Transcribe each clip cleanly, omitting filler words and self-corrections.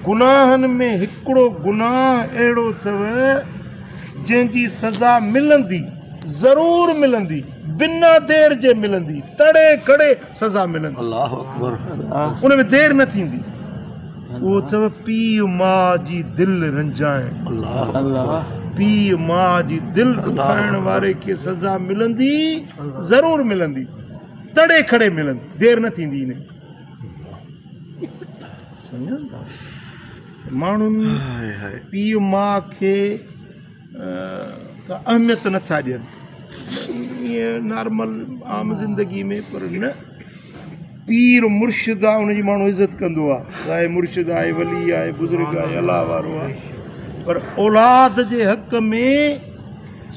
گناهن ۾ هڪڙو گناهه اهڙو اٿو جنهن جي سزا ملندي، ضرور ملندي، بنا دير جي ملندي، تڙي کڙي سزا ملندي. الله اڪبر. ان ۾ دير نه ٿيندي. اهو اٿو پيء ماء جي دل رنجائڻ. الله اڪبر. پيء ماء جي دل ڏکائڻ واري کي سزا ملندي، ضرور ملندي، تڙي کڙي ملندي، دير نه ٿيندي ان. سمجهو ٿا؟ ماڻهن پيء ماء کي ڪا اهميت نٿا ڏين ائين نارمل عام زندگي ۾، پر نه پير مرشد آهي ان جي ماڻهو عزت ڪندو آهي، آهي مرشد آهي، ولي آهي، بزرگ آهي، الله وارو آهي، پر اولاد جي حق ۾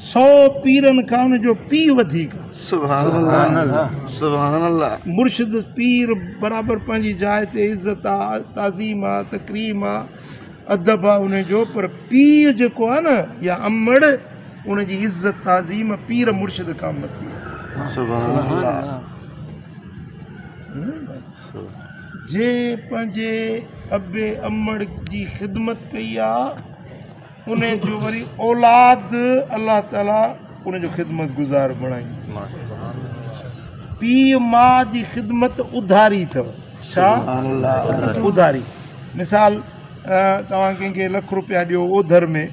100 پيرن کان ان جو پيء وڌيڪ آهي. سبحان الله سبحان الله. مرشد پير برابر پنهنجي جاء تي عزت آ، تعظيم آ، تڪريم آ، ادب آ ان جو، پر پيء جيڪو آ نه يا امڙ ان جي عزت تعظيم پير مرشد کان مٿي آ. سبحان الله. جنهن پنهنجي ابي امڙ جي خدمت ڪئي آ ان جو وري اولاد الله تعالي ان جو خدمت گذار بڻائيندو. پيء ماء جي خدمت اڌاري اٿو. ڇا؟ اڌاري. مثال توهان ڪنهن کي لک روپيا ڏيو اوڌر ۾،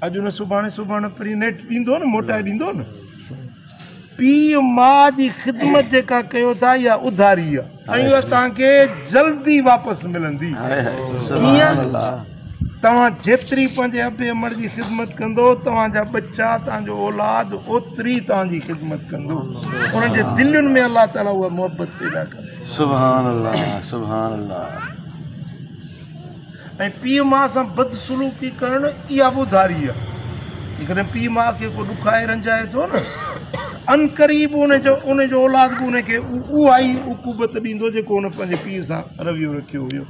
اڄ نه سڀاڻي، سڀاڻي پرين نيٺ ڏيندو نه، موٽائي ڏيندو نه. پيء ماء جي خدمت جيڪا ڪيو ٿا اها اڌاري آهي ۽ اها توهان کي جلدي واپس ملندي. ڪيئن؟ توهان جيتري پنهنجي ابي امڙ جي خدمت ڪندو، توهان جا ٻچا، توهان جو اولاد اوتري توهان جي خدمت ڪندو. انهن جي دلين ۾ الله تعاليٰ اها محبت پيدا ڪندو. سبحان الله سبحان الله. ۽ پيء ماء سان بدسلوڪي ڪرڻ اها به اڌاري آهي. جيڪڏهن پيء ماء کي ڪو ڏکائي رنجائي ٿو نه، عنقريب ان جو ان جو اولاد به ان کي اها ئي عقوبت ڏيندو جيڪو ان پنهنجي پيء سان رويو رکيو هيو.